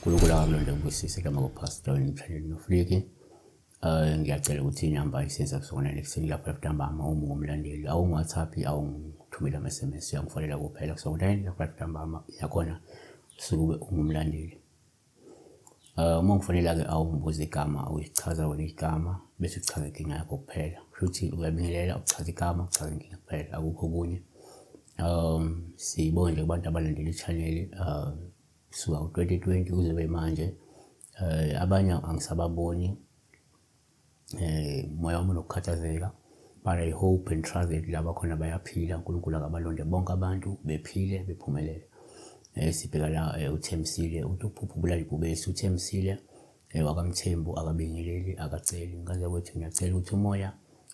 Unkulunkulu akakulonde kubusise igama kuPastor Mthandeni noFliki. Ngiyacela ukuthi inamba isenza kusukela ekuseni lapha ntambama uma ungumlandeli awungi-WhatsApp awungithumela ama-SMS uyangifonela kuphela kusukela lapha ntambama yakhona sukube ungumlandeli. Uma ungifonela-ke awungibuza igama uyichaza wena igama bese uchaza inkinga yakho kuphela. Kusho ukuthi uyabingelela uchaza igama uchaza inkinga kuphela akukho okunye. Sibonge nje kubantu abalandela i-channel kusuka ku-2020 kuze kube manje. Abanye angisababoni moya wami unokukhathazeka but I hope and trust that laba khona bayaphila uNkulunkulu akabalonde bonke abantu bephile bephumelele. Sibheka la uThembisile uthi uphupha ubulala ibhubesi uThembisile wakaMthembu akabingeleli akaceli. Ngikaze kwethu ngiyacela ukuthi umoya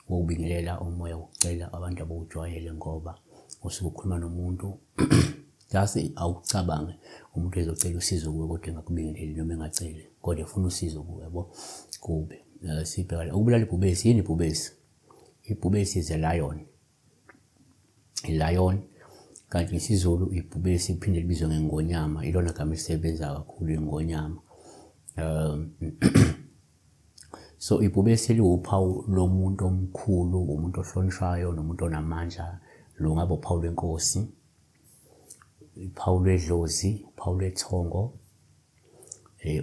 wokubingelela umoya wokucela abantu abawujwayele ngoba usuke ukhuluma nomuntu just awucabange umuntu ezocela usizo kuwe kodwa engakubingeleli noma engaceli kodwa efuna usizo kuwe yabo kube. Sibheka la ukubulala ibhubesi. Yini ibhubesi? Ibhubesi is a lion. I-lion kanti ngesiZulu ibhubesi liphinde libizwe ngengonyama, ilona gama elisebenza kakhulu ingonyama. So ibhubesi liwuphawu lomuntu omkhulu, umuntu ohlonishwayo nomuntu onamandla. Lungaba uphawu lwenkosi, uphawu lwedlozi, uphawu lwethongo,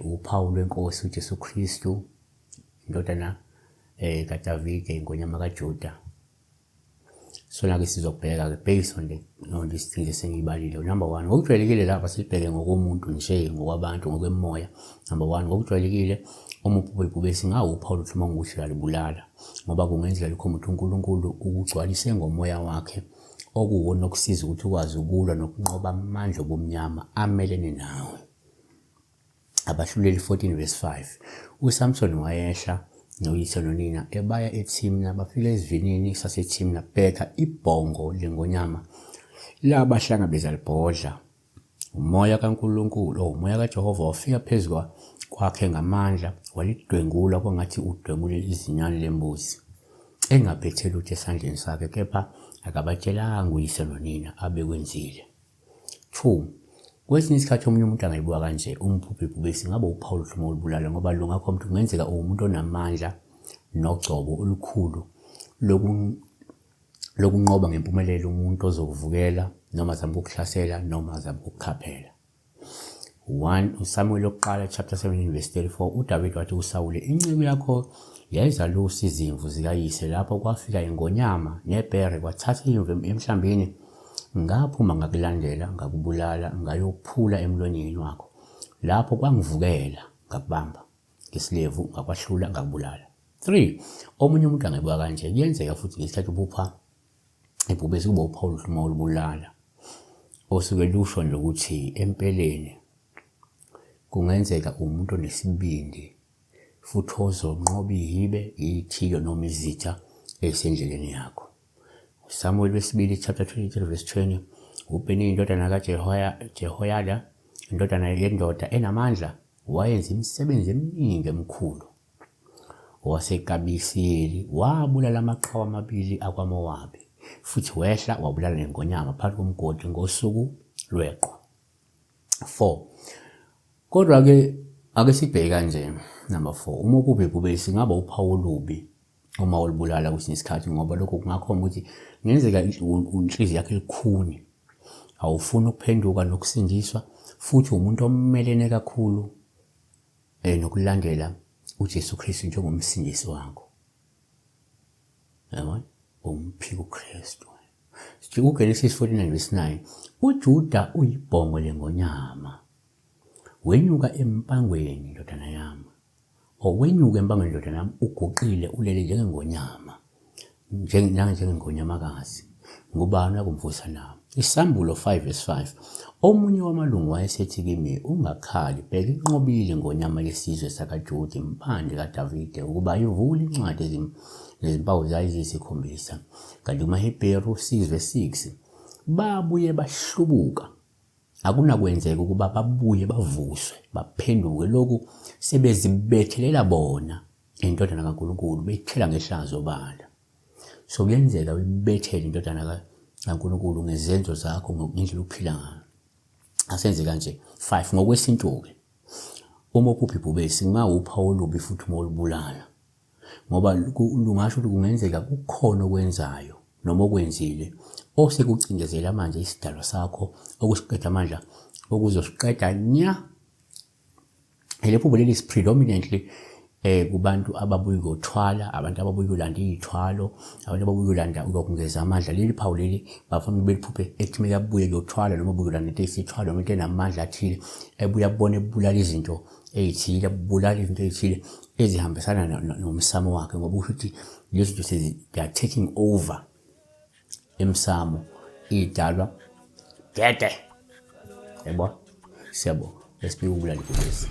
uphawu lwenkosi uJesu Kristu, indodana kaDavide, ingonyama kaJuda. So la-ke sizobheka-ke based on the on these things esengiyibalile. Number one, ngokujwayelekile lapha sibheke ngokomuntu nje, ngokwabantu, ngokwemoya. Number one, ngokujwayelekile uma uphupha ibhubesi ngawuphawu lutho uma ngukuthi uyalibulala, ngoba kungenzeka likhomba ukuthi uNkulunkulu ukugcwalise ngomoya wakhe okuwona okusiza ukuthi ukwazi ukulwa nokunqoba amandla obumnyama amelene nawe. Abahluleli 14 verse 5. USamson wayehla noyise nonina ebaya eThimna, bafika esivinini saseThimna, bheka ibhongo lengonyama labahlangabeza libhodla. Umoya kaNkulunkulu, oh, umoya kaJehova wafika phezu kwakhe ngamandla, walidwengula kwangathi udwengule izinyane lembuzi, engaphethe lutho esandleni sakhe, kepha akabatshelanga uyise nonina abekwenzile. 2 Kwesinye isikhathi omunye umuntu angayibuka kanje umphupho ibhubesi ngabe uphawu luhluma olubulala ngoba lungakho umuntu kungenzeka uwumuntu onamandla nogcobo olukhulu lokunqoba ngempumelelo umuntu ozokuvukela noma azame ukukuhlasela noma azame ukukukhaphela. 1 uSamuel wokuqala chapter 17 verse 34 uDavid wathi kuSawule inceku yakho yayizalusa izimvu zikayise lapho kwafika ingonyama nebhere kwathatha imvu emhlambini ngaphuma ngakulandela ngakubulala ngayophula emlonyeni wakho lapho kwangivukela ngakubamba ngesilevu ngakwahlula ngakubulala. 3 omunye umuntu angebuka kanje kuyenzeka futhi ngesikhathi uphupha ibhubesi kuba uphawu luhluma olubulala osuke lusho nje ukuthi empeleni kungenzeka umuntu onesibindi futhi ozonqoba ihibe, iy'thiyo noma izitha ey'sendleleni yakho. USamuweli wesibili chapter 23 verse 20 uBheni indodana kaJehoyada indodana yendoda enamandla wayenza imisebenzi eminingi emikhulu. OwaseKabisiyeli wabulala amaqhawe amabili akwaMowabi, futhi wehla wabulala nengonyama phakathi komgodi ngosuku lweqhwa. 4 Kodwa-ke ake sibheke kanje, number 4 uma uphupha ibhubesi ngaba uphawu olubi uma ulibulala kwesinye isikhathi ngoba lokho kungakhomba ukuthi kungenzeka inhliziyo yakho ilikhuni awufuni ukuphenduka nokusindiswa futhi umuntu omelene kakhulu nokulandela uJesu Kristu njengomsindisi wakho. Yabona? Umphika uKristu. Sithi kuGenesis 49 verse 9, uJuda uyibhongo lengonyama. Wenyuka empangweni ndodana yami. Owenyuka empangweni ndodana yami uguqile ulele njengengonyama. Njengengonyamakazi. Ngubani oyakumvusa na? Isambulo 5 verse 5. Omunye wamalungu wayesethi kimi, ungakhali, bheka inqobile ingonyama yesizwe sakaJuda, impande kaDavide, ukuba ivule incwadi nezimpawu zayo eziyisikhombisa. Kanti kumaHebheru 6 verse 6, babuye bahlubuka. Akunakwenzeka ukuba babuye bavuswe, baphenduke, lokhu sebezibethelela bona indodana kaNkulunkulu, beyithela ngehlazo obala. So kuyenzeka uyibethele indodana kaNkulunkulu ngezenzo zakho, ngendlela ophila ngayo. Asenze kanje 5 ngokwesintu-ke. Uma uphupha ibhubesi kungawuphawu olubi futhi uma ulibulala. Ngoba lungasho ukuthi kungenzeka kukhona okwenzayo noma okwenzile osekucindezela manje isidalwa sakho okusiqeda amandla okuzosiqeda nya. Leli phupho leli is predominantly kubantu ababuye ukuyothwala, abantu ababuye ukuyolanda iy'thwalo, abantu ababuye ukuyolanda ukuyokungeza amandla. Leli phawu leli bafuna ukuthi beliphuphe ethi kumele abuye kuyothwala noma abuye kuyolanda into eyisithwalo noma into enamandla athile, ebuye abone ebulala izinto ey'thile, abulala izinto ey'thile ezihambisana nomsamo wakhe ngoba kusho ukuthi lezi zinto they are taking over emsamo idalwa gede yabo. Siyabonga, esibike ukubulala ibhubesi.